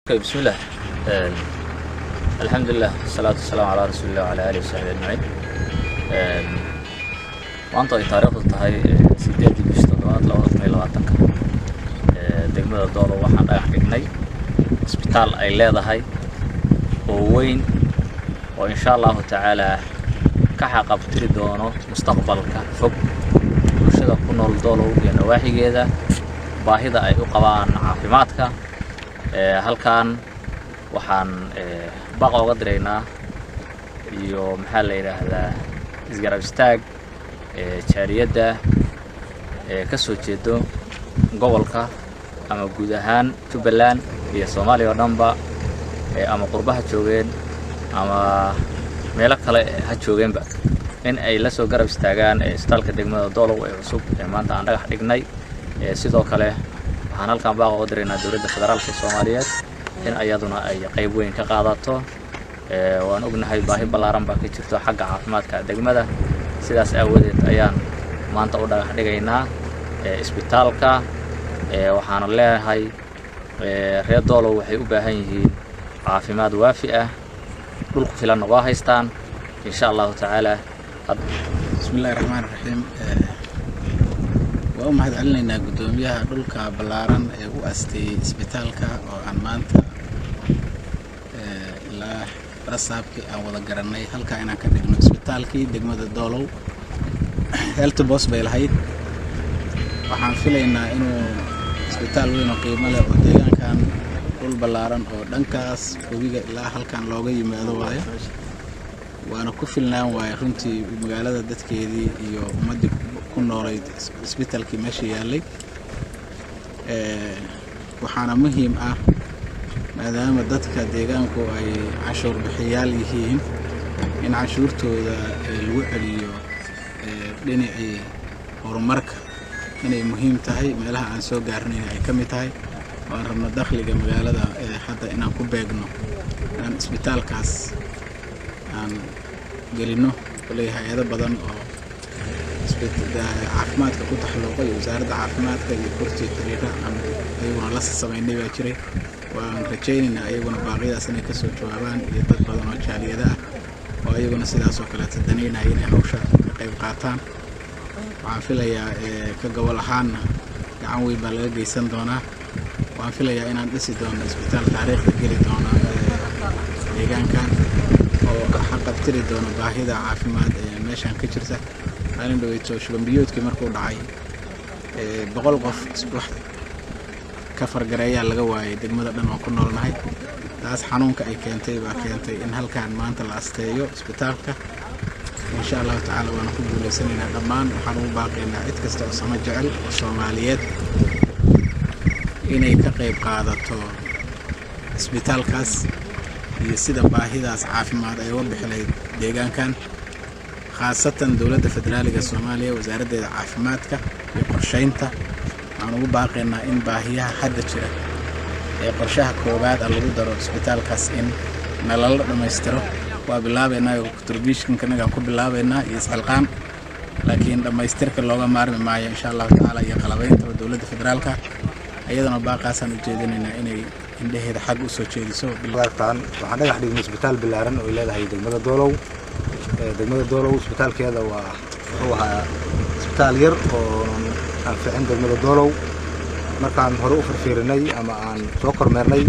Bismillaah, alxamdulilah, wasalaatu wasalaamu calaa rasuulillah wacalaa aalihi wasaxbi ajmaciin. Maanta ay taariikhdu tahay 8-dii bishii 7-aad 2020-ka, degmada Doolow waxaan dhagax dhignay isbitaal ay leedahay oo weyn oo insha Allahu tacaalaa ka xaqabtiri doono mustaqbalka fog bulshada ku nool Doolow iyo nawaaxigeeda baahida ay u qabaan caafimaadka. Halkan waxaan baaq ooga diraynaa iyo, maxaa la yidhaahdaa, isgarab istaag jaaliyadda ee ka soo jeedo gobolka ama guud ahaan Jubbaland iyo Soomaaliya oo dhanba, ama qurbaha joogeen ama meelo kale ha joogeenba, in ay la soo garab istaagaan isbitaalka degmada Doolow ee cusub ee maanta aan dhagax dhignay. Sidoo kale waxaan halkan baaq oga diraynaa dowladda federaalka Soomaaliyeed in ayaduna ay qayb weyn ka qaadato. Waan ognahay baahi ballaaran baa ka jirto xagga caafimaadka degmada. Sidaas aawadeed ayaan maanta u dhagax dhigaynaa isbitaalka. Waxaana leeyahay reer Doolow waxay u baahan yihiin caafimaad waafi ah, dhul ku filanna waa haystaan, insha Allahu tacaala. Bismillahi raxmaan raxiim. Waa u mahad celinaynaa guddoomiyaha dhulka ballaaran ee u asteeyey isbitaalka oo aan maanta ilaa barasaabkii aan wada garannay halkaa inaan ka dhigno isbitaalkii degmada Doolow. Health post bay lahayd. Waxaan filaynaa inuu isbitaal weyn oo qiimo leh oo deegaankan dhul ballaaran oo dhankaas webiga ilaa halkan looga yimaado waayo, waana ku filnaan waaye runtii magaalada dadkeedii iyo ummaddii ku noolayd isbitaalkii meesha yaallay. Waxaana muhiim ah, maadaama dadka deegaanku ay canshuur bixiyaal yihiin, in canshuurtooda lagu celiyo dhinacii horumarka, inay muhiim tahay. Meelaha aan soo gaarnayna ay ka mid tahay oo aan rabno dakhliga magaalada hadda inaan ku beegno, inaan isbitaalkaas aan gelino. Koley hay-ado badan oo caafimaadka ku taxalluqay iyo wasaaradda caafimaadka iyo kurtii xiriira aan ayaguna la samaynay baa jiray. Waan rajaynaynaa ayaguna baaqyadaas inay kasoo jawaabaan, iyo dad badan oo jaaliyada ah oo ayaguna sidaas oo kaleeto danaynaya inay hawsha ka qayb qaataan. Waxaan filayaa ka gobol ahaanna gacan weyn baa laga geysan doonaa. Waan filayaa inaan dhisi doono isbitaal taariikhda geli doona deegaankan oo xaqabtiri doono baahida caafimaad ee meeshan ka jirta. Maalin dhaweyto shuban biyoodkii markuu dhacay, 100 qof wax ka fargareeyaa laga waayay degmada dhan oo ku noolnahay. Taas xanuunka ay keentay baa keentay in halkan maanta la asteeyo isbitaalka, insha Allahu tacaala. Waana ku guuleysanaynaa. Dhammaan waxaan ugu baaqaynaa cid kasta oo samo jecel oo Soomaaliyeed inay ka qayb qaadato isbitaalkaas iyo sida baahidaas caafimaad ay uga bixi lahayd deegaankan, khaasatan dowladda federaaliga Soomaaliya, wasaaraddeeda caafimaadka iyo qorsheynta. Waxaan ugu baaqaynaa in baahiyaha hadda jira ee qorshaha koowaad a lagu daro isbitaalkaas, in nalala dhammaystiro. Waa bilaabaynaa, contributionkanagaan ku bilaabaynaa iyo isxilqaan, laakiin dhammaystirka looga maarmi maayo, insha Allahu tacaala, iyo qalabayntaba dowladda federaalka. Iyadana baaqaasaan u jeedinaynaa inay indhaheeda xag u soo jeediso. Waxaan dhagax dhignay isbitaal ballaaran oo ay leedahay degmada Doolow. Degmada Doolow isbitaalkeeda waa wuxuu ahaa isbitaal yar oo anficin degmada Doolow. Markaan hore u firfiirinay ama aan soo kormeernay,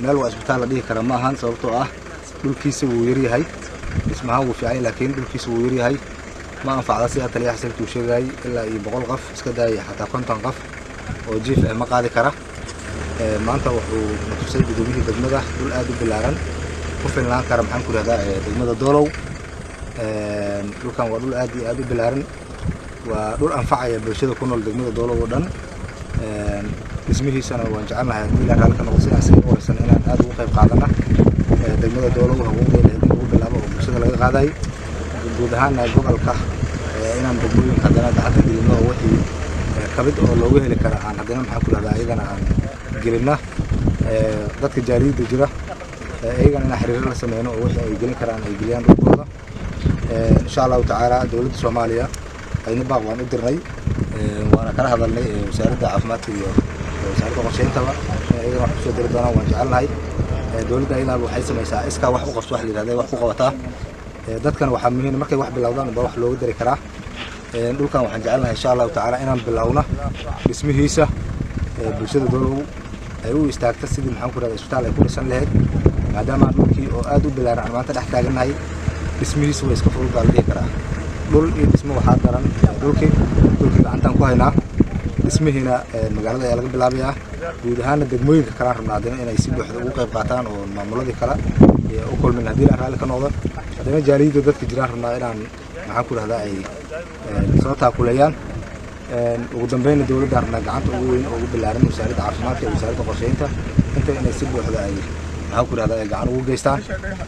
meel waa isbitaal la dhihi kara ma ahan, sababtoo ah dhulkiisa wuu yaryahay. Dhismahaan wuu fiican, laakiin dhulkiisa wuu yaryahay, ma anfacda. Sida taliyaha xasilkii uu sheegayay, ilaa iyo 100 qof iska daayay, xataa 50 qof oo jiif ah ma qaadi kara. Maanta wuxuu na tusay gudoomiyihii degmada dhul aad u ballaaran, ku filnaan kara, maxaan ku rahdaa, degmada Doolow. Dhulkan waa dhul aad iyo aad u ballaaran, waa dhul anfacaya bulshada ku nool degmada Doolow oo dhan. Dhismihiisana waan jecelnahay, haddii Ilaah raalli ka noqdo, sidaan isaga waraysan inaan aad ugu qayb qaadana degmada Doolow xuquuqdeeda in lagu bilaabo oo bulshada laga qaaday, guud ahaana gobolka inaan degmooyinka haddana gacanta gelino oo wixii kabid oo looga heli kara aan haddana, maxaan ku rahdaa, ayagana aan gelina. Dadka jaaliyadda jira iyagana inaan xiriiro la sameyno oo wixii ay gelin karaan ay geliyaan dhulkooda, insha Allahu tacaala. Dowladda Soomaaliya ayna baaq waan u dirnay, waana kala hadalnay wasaaradda caafimaadka iyo Wasaaradda qorsheyntaba inay iyagana wax kusoo dari doonaan waan jecelnahay. Dowladda ayadaaba waxay samaysaa iskaa wax u qabso wax la yidhahda wax ku qabataa. Dadkana waxaa muhiim markay wax bilowdaan baa wax looga dari karaa. Dhulkan waxaan jecelnahay, insha Allahu tacaala, inaan bilowno dhismihiisa, bulshada Doolow ay u istaagta sidii, maxaan ku rahda, isbitaal ay ku dhisan lahayd, maadaama dhulkii oo aad u bilaaran aan maanta dhex taagannahay. Dhismihiisa way iska fudud baa la dhihi karaa. Dhul iyo dhismo waxaa daran dhulkii gacantaan ku haynaa, dhismihiina magaalada ayaa laga bilaabayaa. Guud ahaana degmooyinka kalaan rabnaa haddana inay si buuxda ugu qayb qaataan oo maamuladii kale u kulmin haddii la raalli ka noqdo. Haddana jaaliyadda dadka jiraan rabnaa inaan, maxaan ku rahdaa, ay soo taakuleeyaan. Ugu dambeynna dowladda rabnaa gacanta ugu weyn oo ugu bilaaran, Wasaaradda Caafimaadka iyo Wasaaradda Qorsheynta inta, inay si buuxda ay, maxaan ku rahdaa, ay gacan ugu geystaan.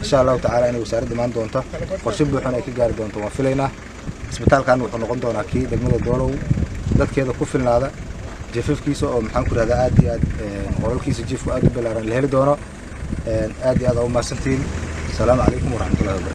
Insha Allahu tacaala inay wasaaradda imaan doonto, qorshe buuxan ay ka gaari doonto waan filaynaa. Isbitaalkan wuxuu noqon doonaa kii degmada Doolow dadkeeda ku filnaada, jafafkiisa oo, maxaan ku rahdaa, aad iyo aad qolalkiisa jiifku aad u bilaaran la heli doono. Aad iyo aad aa u mahadsantihiin. Asalaamu calaykum waraxmatullahi wabarakatu.